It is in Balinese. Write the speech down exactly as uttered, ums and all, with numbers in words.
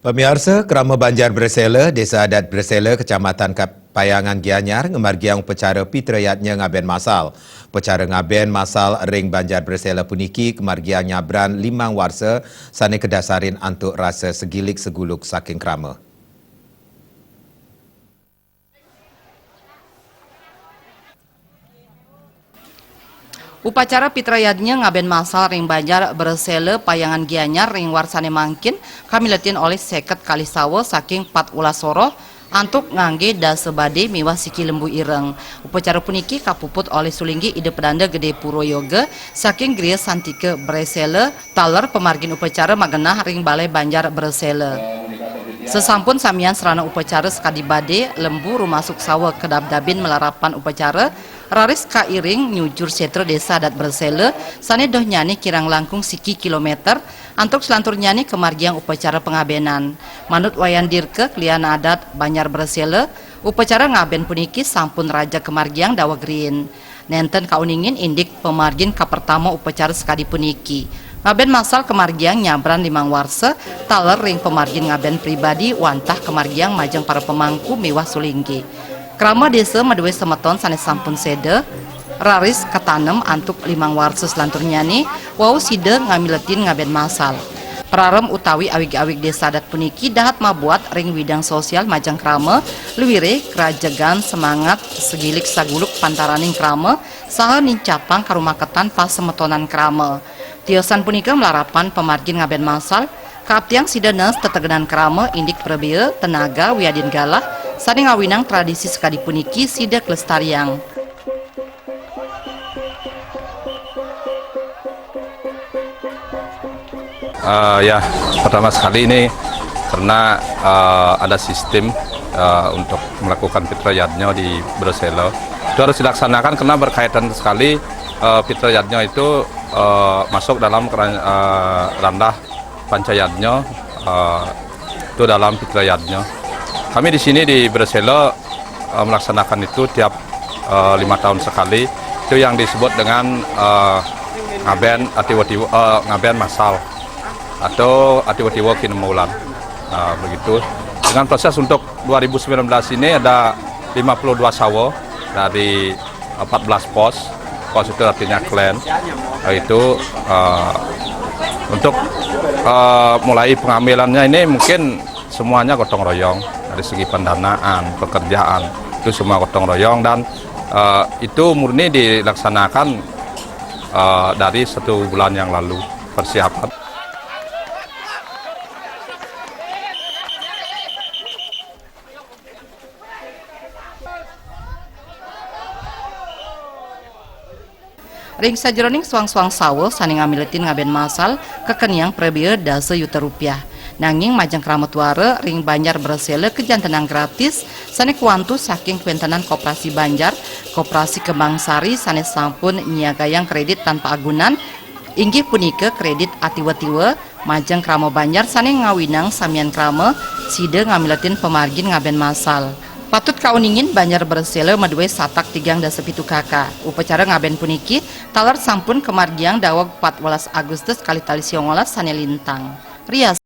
Pamiarsa, krama Banjar Bersela, Desa Adat Bersela, Kecamatan Kap-, Payangan Gianyar, ngamargiang upacara Pitra Yadnya Ngaben Masal. Upacara ngaben masal ring Banjar Bersela puniki kamargiang nyabran limang warsa sane kadasarin antuk rasa segilik seguluk saking krama. Upacara Pitra Yadnya ngaben masal ring Banjar Bersela, Payangan Gianyar ring warsane mangkin kamiletin olih seket kalih sawa saking patwelas soroh antuk ngangge dasa bade miwah siki lembu ireng. Upacara puniki kapuput olih sulinggih Ida Pedanda Gede Pura Yoga saking Griya Santika Bersela, taler pamargin upacara magenah ring Balai Banjar Bersela. Sasampun samian sarana upacara sakadi bade, lembu rumasuk sawa kadabdabin malarapan upacara, raris kairing nyujur setra Desa Adat Bersela, sane dohnyane kirang langkung siki kilometer, antuk salanturnyane kamargiang upacara pangabenan. Manut Wayan Dirka, Klian Adat Banjar Bersela, upacara ngaben puniki sampun raja kamargiang daweg riin. Nenten kauningin indik pamargin kapertama upacara sakadi puniki. Ngaben masal kamargiang nyabran limang warsa, taler ring pamargin ngaben pribadi wantah kamargiang majeng para pamangku miwah sulinggih. Krama desa madue semeton sane sampun seda, raris katanem antuk limang warsa salanturnyane, wau sida ngamiletin ngaben masal. Prarem utawi awig-awig Desa Adat puniki dahat mabuat ring widang sosial majeng krama, luire krajegan semangat segilik saguluk pantaraning krama, saha nincapang karumaketan pasemetonan krama. Tiosan punika malarapan pamargin ngaben masal, kaaptiang sida naas tetegenan krama indik prabea, tenaga, wiadin galah, sane ngawinang tradisi sakadi puniki sida kalestariang. Eh, ya, pertama sekali ini karena, eh, ada sistem, eh, untuk melakukan Pitra Yadnya di Bersela. Itu harus dilaksanakan karena berkaitan sekali, eh, Pitra Yadnya itu, eh, masuk dalam keran-, eh, ranah Panca Yadnya, eh, itu dalam Pitra Yadnya. Kami di sini di Bersela, eh, melaksanakan itu tiap, eh, lima tahun sekali. Itu yang disebut dengan, eh, ngaben atiwa-tiwa, eh, ngaben masal atau atiwa-tiwa kinumulan. Nah, begitu. Dengan proses untuk dua ribu sembilan belas ini ada lima puluh dua sawa dari empat belas pos. Pos itu artinya klan. Itu, eh, untuk, eh, mulai pengambilannya ini mungkin semuanya gotong royong dari segi pendanaan, pekerjaan, itu semua gotong royong dan, eh, itu murni dilaksanakan, eh, dari satu bulan yang lalu persiapan. Ring sajeroning suang-suang sawa sane ngamiletin ngaben masal, kakeniang prabea dasa yuta rupiah. Nanging majeng krama tuara ring Banjar Bersela kajantenang gratis, sane kawantu saking kawentenan Koperasi Banjar, Koperasi Kembang Sari sane sampun nyiagayang kredit tanpa agunan, inggih punika kredit atiwa-tiwa, majeng krama Banjar sane ngawinang samian krama, sida ngamiletin pamargin ngaben masal. Patut kauningin Banjar Bersela madue satak tigang dasa pitu K K. Upacara ngaben puniki taler sampun kamargiang daweg patwelas Agustus kalih tali siongolas sane lintang. Rias.